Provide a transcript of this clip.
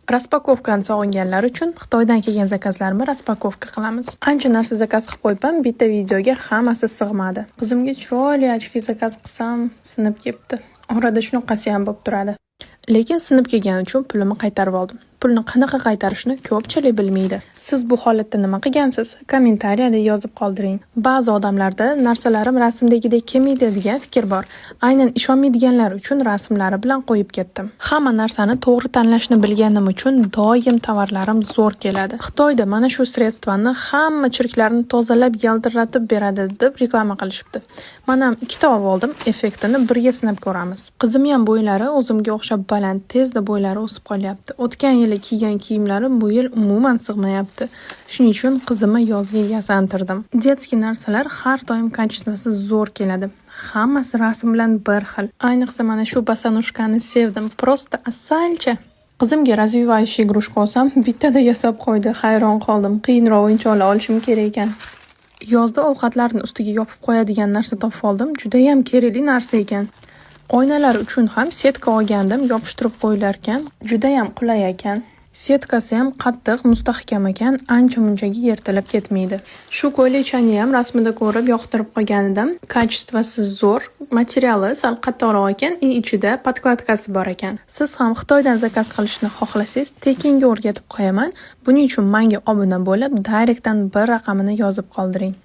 Распаковка ni sog'inganlar uchun Xitoydan kelgan zakazlarimni распаковка qilamiz. Ancha narsa zakaz qilib qo'yibman, bitta videoga hammasi sig'madi. Qizimga chiroyli очки zakaz qilsam, sinib ketdi. Orada shunaqasi ham bo'lib turadi. Lekin sinib kelgani uchun pulimni qaytarib oldim. Pulni qanaqa qaytarishni ko'pchilik bilmaydi. Siz bu holatda nima qilgansiz? Kommentariyada yozib qoldiring. Ba'zi odamlarda narsalarim rasmdagidek kelmaydi degan fikr bor. Aynan ishonmaydiganlar uchun rasmlari bilan qo'yib ketdim. Hamma narsani to'g'ri tanlashni bilganim uchun doim tovarlarim zo'r keladi. Xitoyda mana shu средство ni hamma chirklarni tozalab, yaltiratib beradi deb reklama qilishibdi. Man ham ikkita olib oldim, effektini birga sinab ko'ramiz. Qizimni ham bo'ylari o'zimga o'xshab baland, tezda bo'ylari o'sib qolyapti. O'tgan yili kiygan kiyimlari bu yil umuman sig'mayapti. Shuning uchun qizimni yozga yasantirdim. Детский narsalar har doim качество si zo'r keladi. Hammasi rasm bilan bir xil. Ayniqsa mana shu босоножка ni sevdim. Просто asalcha. Qizimga развивающий игрушка olsam, bittada yasab qo'ydi. Hayron qoldim. Qiyinroq o'yinchoqlar olishim kerak ekan. Yozda ovqatlarni ustiga yopib qo'yadigan narsa topib oldim. Judayam kerakli narsa ekan. Oynalar uchun ham setka olgandim, yopishtirib qo'yilarkan. Judayam qulay ekan. Setkasi ham qattiq, mustahkam ekan, ancha-munchaga yirtilib ketmaydi. Shu ko'ylakchani ham rasmida ko'rib yoqtirib qolgan edim. Качество si zo'r, materiali sal qattiqroq ekan и ichida подкладка si bor ekan. Siz ham Xitoydan zakaz qilishni xohlasangiz, tekinga o'rgatib qo'yaman. Buning uchun menga obuna bo'lib, direktdan bir raqamini yozib qoldiring.